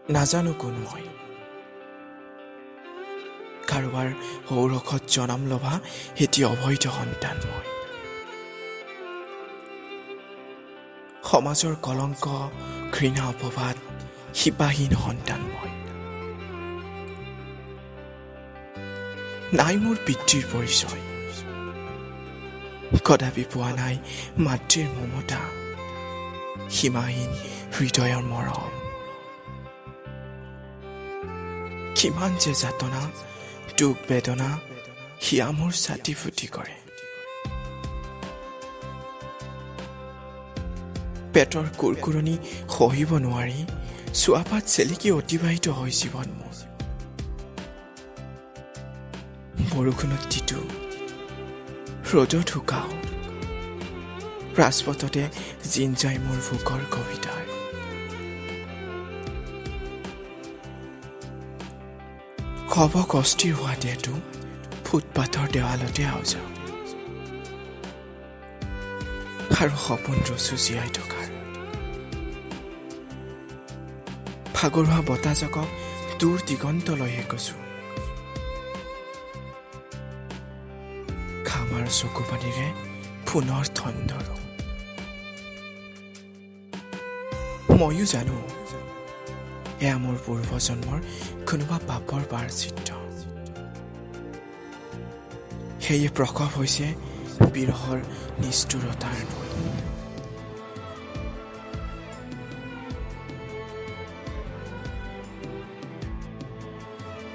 নাজানো কোন মই। কাৰোবাৰ ঔৰসত জনম লভা এটি অবৈধ সন্তান মই। সমাজৰ কলংক, ঘৃণা, অপবাদ, শিপাহীন সন্তান মই। নাই মোৰ পিতৃৰ পৰিচয়, কদাপি পোৱা নাই মাতৃৰ মমতা, সীমাহীন হৃদয়ৰ মৰম। কিমান যে যাতনা, দুখ, বেদনা হিয়া মোৰ ছাতি ফুটি কৰে। পেটৰ কুৰকুৰণি সহিব নোৱাৰি চোৱাপাত চেলেকি অতিবাহিত হয় জীৱন মোৰ। বৰষুণত তিতো, ৰ'দত শুকাওঁ, ৰাজপথতে জীণ যায় মোৰ ভোকৰ কবিতাৰ। শৱক অস্থিৰ হোৱা দেহটো ফুটপাথৰ দেৱালতে আওজাওঁ আৰু সপোন ৰচো জীয়াই থকাৰ। ভাগৰুৱা বতাহজাকক দূৰ দিগন্তলৈহে কৈছো। ঘাম আৰু চকু পানীৰে পুনৰ ঠন ধৰো। ময়ো জানো এয়া মোৰ পূৰ্বজন্মৰ কোনোবা পাপৰ প্ৰায়শ্চিত্ত। সেয়ে প্ৰসৱ হৈছে বিৰহৰ নিষ্ঠুৰতাৰ নৈ।